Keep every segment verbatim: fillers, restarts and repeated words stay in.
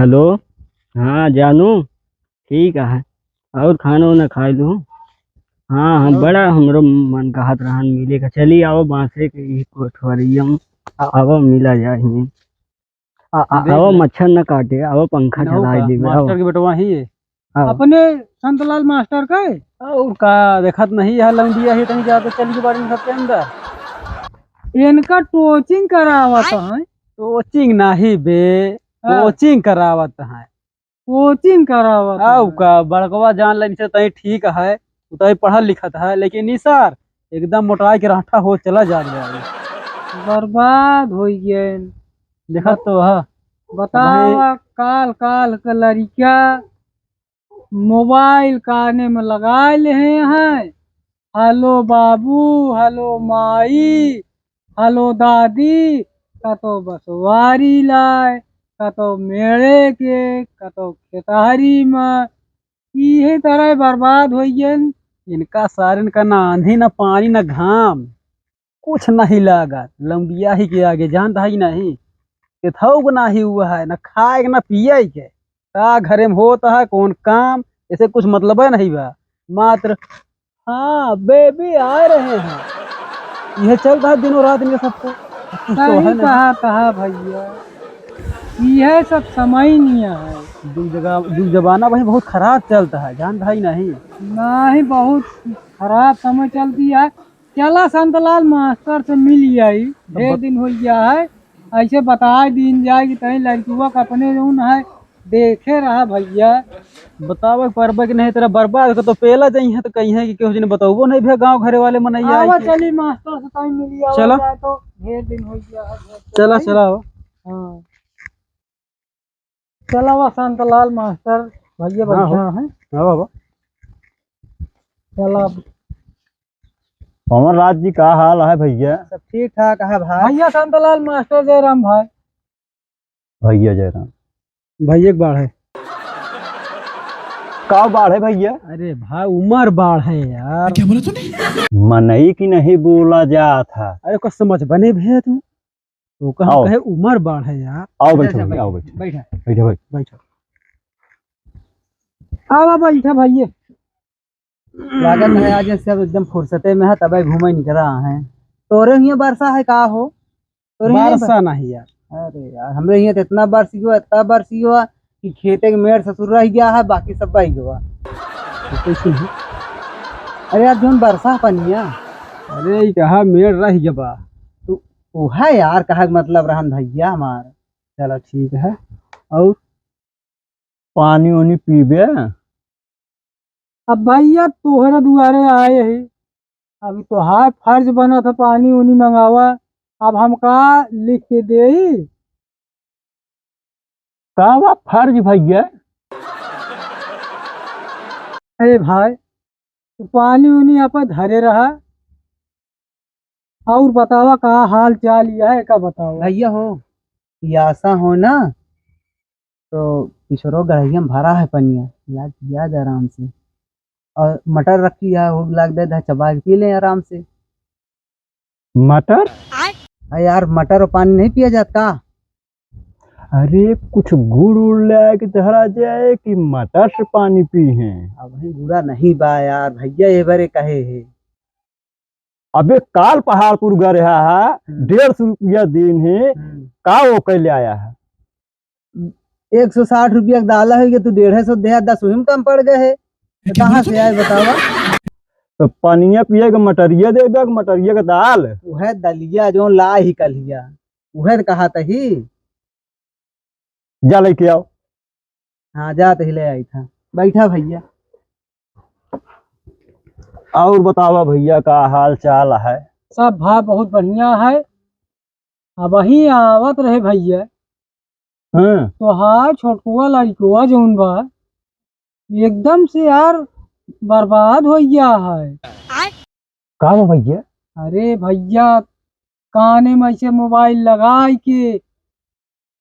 हेलो, हाँ जानू, ठीक है। और खाना उना खाइ लू? हाँ, हाँ, हाँ। बड़ा हमरो मन कहत रहन मिले का। चली आओ, बांसे के ई कोठवरिया में आ-, आओ, मिला जाए। आ, आ, देख आओ, ले। मच्छर न काटे, आओ, पंखा नौ चलाइ का, देबे, आओ। मास्टर के बेटवा ही है। आओ। अपने संतलाल मास्टर के? और का, देखत नहीं है, लौंडिया ही तनी ज्यादा चल के बारे में सबके अंदर। इनका टोचिंग करावत हैं। टोचिंग नहीं बे, हाँ। कोचिंग करावत हैं। कोचिंग करावत आउ है। का, बड़कवा जान लेन से तई ठीक है, उ तई पढ़ल लिखत है, लेकिन ई सार एकदम मोटाई के राठा हो चला जात बा। बर्बाद होइ गए। देखत तो ह। बतावा, भाई। काल काल के लड़िका मोबाइल काने में लगाइ लेहे हैं, हेलो बाबू, हेलो माई, हेलो दादी, कतो बसवारी लाए, कतो मेड़े के, कतो खेतहरी में, इहे तरह बर्बाद होइ गएन। इनका सारन का ना आंधी, ना पानी, ना घाम, कुछ नहीं लागत। लौंडिया ही के आगे जानत है कि नहीं, केथऊ के नाही हुआ है, ना खाए के, ना पिए के। का घरे में होत है, कौन काम, ऐसे कुछ मतलबे नहीं बा। मात्र हाँ, बेबी आ रहे हैं। यह चलत है दिनों रात इनके सबको। कुछ तो सही है ना। कहा, कहा भैया, यह सब समय नहीं है। जुग जगा-, जुग जमाना भाई बहुत खराब चलत है, जानत है कि नहीं? नहीं, बहुत खराब समय चलत है। चला संतलाल मास्टर से मिल आई, तो ढेर बत- दिन होइ गया है। ऐसे बताइ दीन जाए कि तई लड़कुआ का अपने जौन है देखे रहा भैया। बतावे के परबे कि नहीं, तेरा बर्बाद के तो पेला जइहें तो कहिहें कि केहू जने बतौबो नहीं भे गाँव घरे वाले मनैया आवा आई के। चली मास्टर से तई मिली आवा चला। जाए तो ढेर दिन होइ गया है, ढेर दिन चला, नहीं। चला आवा। हाँ। चला आवा शांतलाल मास्टर, भैया हाँ हो। बैठा है। हाँ बाबा। चला। पवन राज जी, का हाल है भैया? सब ठीक ठाक है भाई। भैया शांतलाल मास्टर जयराम भाई। भैया जयराम। भैया के बाढ़ है। का बाढ़ है भैया? अरे भाई, उमर बाढ़ है यार। क्या बोला तूने? मनई की नहीं बोला जात है। अरे, कुछ समझ बने भैया तू। तो कहा आओ। कहे उमर बाढ़ है यार। आओ, अच्छा, बैठो अच्छा, भैया, आओ, बैठो। बैठो। बैठा। बैठो भाई। बैठो। आवा, बैठा भैया। लागत है आज सब एकदम फुर्सते में है, तबे घूमे निकला है। तोरे हियाँ बरसा है का हो? तोरे हियाँ बरसा ब-, नहीं यार। अरे यार, हमरे हियाँ तो इतना बरस गया, इतना बरस गया कि खेते के मेड़ ससुर रह गया है, बाकी सब बह गया। तो कैसे है? अरे यार, जौन बरसा पनिया। अरे, ई कहा मेड़ रह गया बा। तो उहे यार, कहा के मतलब रहन भैया हमार। चला ठीक है। और पानी उनी पीबे? अब भैया तोहरे दुआरे आए ही, अभी तोहार फर्ज बनत है पानी उनी मंगावा, अब हम का लिख के देई? का बा फर्ज भैया? अरे भाई, तू पानी उनी यहाँ पर धरे रहा, और बतावा का हाल चाल यह है, का बतावा? भैया हो, पियासा हो ना, तो पिछरो गड़हिया में भरा है पनिया, लाग पिया दे आराम से। और मटर रखी है, वो लाग दे दे, चबा के पी ले आराम से। मटर? अरे यार, मटर और पानी नहीं पिया जात का? अरे, कुछ गुड़ उड़ ले आए के धरा जाए कि मटर से पानी पी हैं। अब वही गुड़ा नहीं बा यार, भैया ये बारे कहे है। अबे काल पहाड़पुर गए रहा है, हम्म। डेढ़ सौ रुपया दिन है, हम्म। का वो कैले आया है? एक सौ साठ रुपया के दाल है, ये तू डेढ़ सौ दे, दस वही में कम पड़ गए है, तो कहाँ से आए बतावा? तो पनिया पिए के मटरिया देबे के मटरिया के दाल? वह दलिया जो ला ही कलिया, वह तो कहा तही। जा लेके आओ। हाँ, जात ही ले आई था। बैठा भैया। और बतावा भैया, का हाल चाल है? सब भाई बहुत बढ़िया है। अबहीं आवत रहे भैया। हाँ। तोहार छोटकुआ लड़कुआ जौन बा, एकदम से यार बर्बाद हो गया है। का बा भैया? अरे भैया, काने में ऐसे मोबाइल लगाई के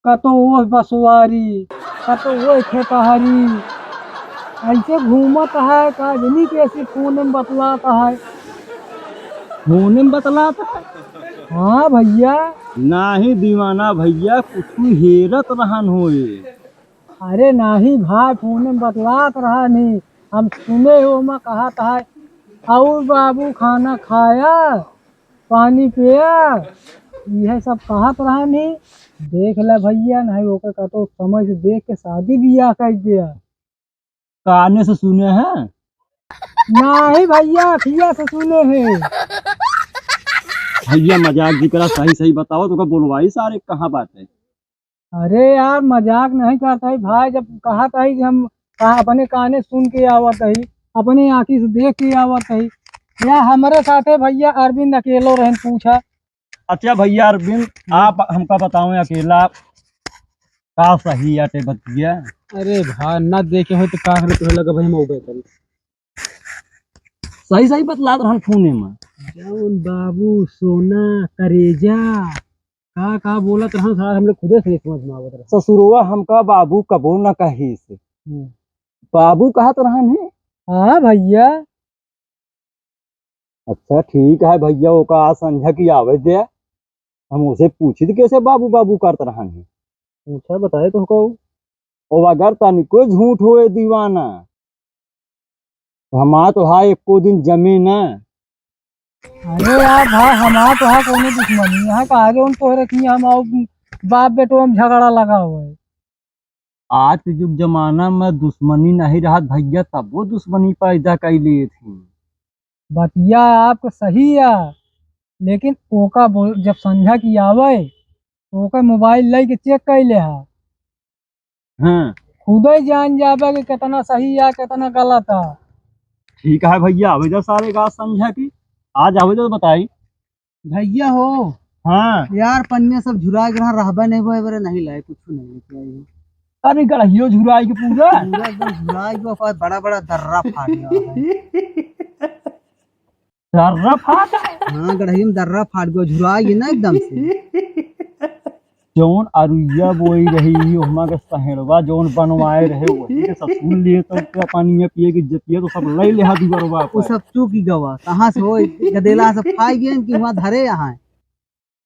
कतो ओह बसवारी, कतो ओह खेतहरी, ऐसे घूमत है, का जनी कैसे फोन में बतलात है। फोन में बतलात है? हाँ भैया। नाही दीवाना भैया, कुछ हेरत रहन होए। अरे नाही भाई, फोन में बतलात रहन ही, हम सुने हो ओमा कहत है, "अउर बाबू खाना खाया, पानी पिया," इहे सब कहत रहन ही। देख ले भइया, नाही ओके कतो समय से देख के शादी बियाह कर दिया। काने से सुने हैं? नाही भइया, अखिया से सुने हैं। भइया मजाक जी करा, सही सही बताओ, तोका बोलवाई सारे कहाँ बात है? अरे यार, मजाक नहीं करत ही भाई, जब कहत ही कि हम का-, अपने काने सुन के आवत ही, अपने आँखी से देख के आवत ही। या हमरे साथे भइया अरविंद अकेलो रहन, पूछा। अच्छा भइया अरविंद, आप हमका बताओ अकेला का सही आटे बतिया? अरे भाई, ना देखे हो तो का करे, तोहे लगा भाई हम उबे करी। सही सही बतलात रहन फोने में। जौन बाबू सोना करेजा का का बोलत रहन साला, हमरे खुदे से नहीं समझ में आवत रहा। ससुरवा हमका बाबू कबो न कहिस। हम्म। बाबू कहत रहन है? हाँ भइया। अच्छा ठीक है भइया, ओका आज संझा की आवे दे, हम उसे पूछी तो कैसे बाबू बाबू करत रहन है। अच्छा बताए तो को। ओ अगर तनिको झूठ होए दीवाना, तो हमार तोहार एको दिन जमे ना। अरे यार भाई, हमार तोहार कोनो दुश्मनी है का? आज उन तोहरे की हम आओ बाप बेटो हम झगड़ा लगा हुआ है। आज के जुग जमाना में दुश्मनी नहीं रहत भइया, तबो दुश्मनी पैदा कर लिए थी। बतिया आपके सही है, लेकिन ओका बोल, जब संझा की आवे, तो ओका मोबाइल लेके चेक कर ले हा। हाँ। खुदे जान जाबे कि कितना सही है, कितना गलत है। ठीक है भइया, आवे जा सारे गाँव संझा की, आज आवे जा तो बताई। भइया हो। हाँ। यार, पनिया सब झुरा के रहा, रहबे नहीं, वो एबरे नहीं लाए, कुछ नहीं लेके आए। अरे, गड़हियो झुराई के पूरा। पूरा एकदम झुराई गयो, पर बड़ा बड़ा दर्रा फाट गया है। दर्रा फाट? हाँ, गड़ही में दर्रा फाट गयो, झुराई गयो ना एकदम से। जौन अरुइया बोई रही, ओहमा के सहेड़वा जौन बनवाए रहे, वही के ससुर लिए तो के पनिया पिए की इज्जतिया तो सब ले ले हा दुअरवा वो पर। सब चूक ही गवा, कहाँ से हो? गदेला सब खाई गए कि वहाँ धरे यहाँ है।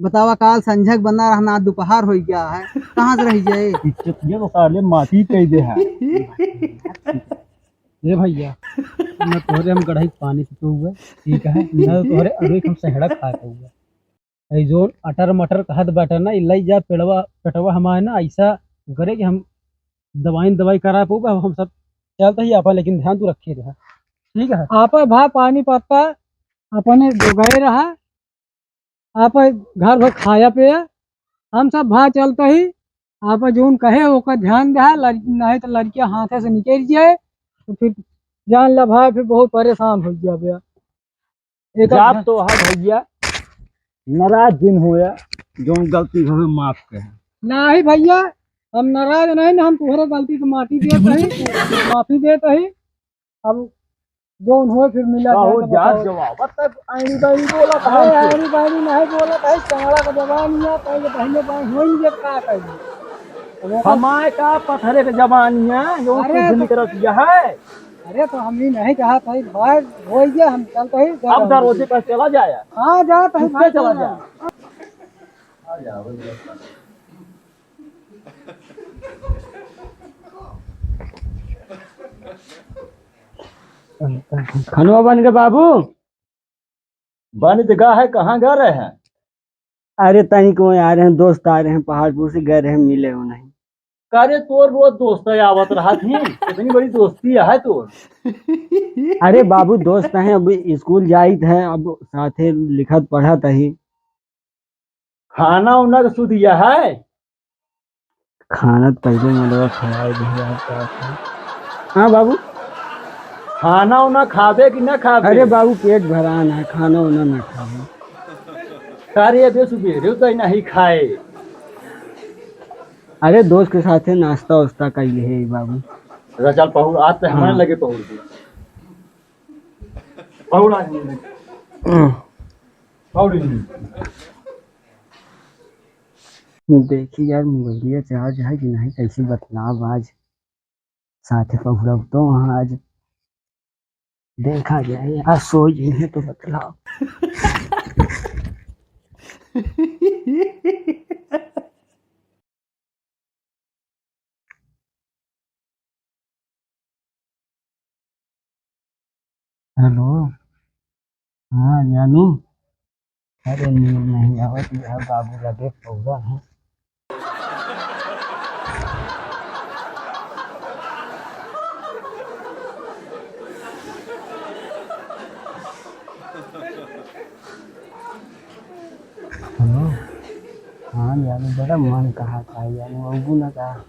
बतावा, काल संझक बना रहना, दोपहर हो गया है, कहाँ से रह जाए? इज्जतिया तो साले माटी कह दे है। ए भइया, न तोहरे हम गड़ही पानी पीते हुए, ठीक है, न तोहरे अरुई हम सहेड़ा खाते हुए। ऐ जोन अटर मटर कहत बाटे ना, ई लई जा पेड़वा, पेटवा हमारे ना ऐसा करे कि हम दवाई न दवाई करा पाऊबा, हम सब चलत ही आपा, लेकिन ध्यान तू रखे रहा, ठीक है? आपा भा पानी पत्ता अपने जोगाए रहा, आपा घर भर खाया पिया, हम सब भा चलत ही, आपा जोन कहे ओकर ध्यान दे, लड़-, नहीं तो लड़किया हाथे से निकल जाए, तो फिर जान ला भाई, फिर बहुत परेशान हो जाबे। एक जात आध तो है भइया, नाराज जिन होया, जौन गलती होवे माफ कहे। नाही भइया, हम नाराज नहीं ना, हम तोहरे गलती के माफी देत ही, माफी देत ही। अब जौन होए फिर मिला का हो जाए तो जात बताओ। जवाब, तब आईनी बाईनी बोलत अरे हमसे। आईनी बाईनी नहीं बोलत है, चमड़ा का जबान या कहीं के बहिने बाई होई नहीं का कही। हमारे का पत्थरे के जबान या, जो अरे कुछ तो निकलत यह है। अरे तो हम ही नहीं कहा था भाई, हो गया, हम चलते ही अब दरवाजे पर चला जाया। हाँ, जा तो चुपके भाई चला चला जा। खनवा बन के बाबू। बन तो गा है, कहाँ गा रहे हैं? अरे तनी को आ रहे हैं, दोस्त आ रहे हैं पहाड़पुर से, गए रहे मिले हो नहीं। का रे, तोर रोज दोस्त आवत रहत ही, इतनी बड़ी दोस्ती है तोर। अरे बाबू, दोस्त हैं, अभी स्कूल जाइत है, अब साथे लिखत पढ़त ही। खाना उना के सुधिया है? खाना तो पहले मलवा खवाए दिया है, का है? हाँ बाबू। खाना उना खाबे कि ना खाबे? अरे बाबू, पेट भरान है, खाना उना ना खाबे। का रे, अबे सुबेरे तो नहीं खाए। अरे दोस्त के साथे नाश्ता वास्ता कइले है बाबू। अच्छा चल पहुड़, आज ते हमारे हाँ। लगे पहुड़ दे। पहुड़ आज नहीं। हम्म। पहुड़ ही नहीं। देखी यार, मोबाइलिया चार्ज है कि नहीं, कैसे बतलाब आज। साथे पहुड़ब तो वहाँ आज देखा जाए, आज सो ही है तो बतलाब। हेलो, हाँ जानू, अरे नींद नहीं आवत, यह बाबू लगे पौधा है। हेलो, हाँ जानू, बड़ा मन कहा था जानू, अबू ना कहा।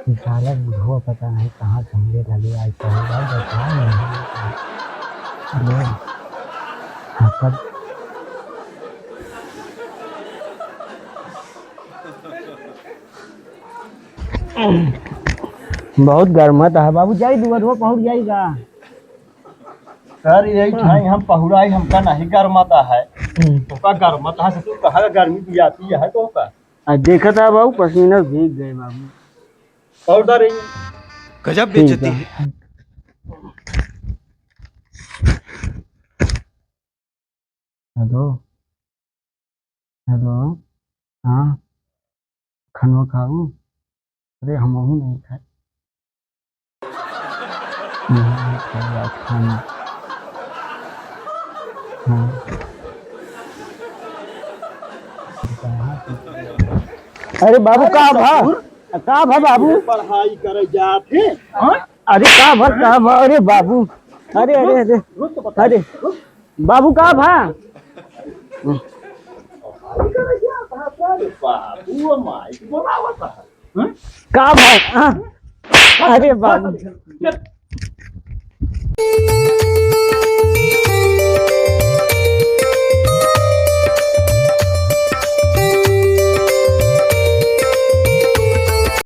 ई साला बुढ़वा पता नहीं कहाँ से हमरे लगे आई, पहली बार बतला नहीं। अरे, हाँ, कब? बहुत गर्मत है बाबू, जाई दुअरवा पहुँच जाई का? सर, यही ठाई हम पहुराई, हमका नहीं गर्मत है। हम्म। तोका गर्मत है, से तू कहा गर्मी पियाती है तोका? आ, देखत है बाबू, पसीना भीग गए बाबू। पाउडर है। गजब बेइज्जती है। हेलो, हेलो, हाँ, खाना खाऊ? अरे, हमहू नहीं खाए। नहीं खाए आज खाना। हाँ। अरे बाबू, अरे का भा? ससुर, का भा बाबू? पढ़ाई करे जात है, हाँ? अरे का भा, का भा? अरे बाबू, अरे, अरे, अरे, रुक तो बता, अरे, रुक। बाबू का भा? पढ़ाई करे जात है, अरे बाबू, माई के बोलावत है। हं? का भा? हाँ। अरे बाबू।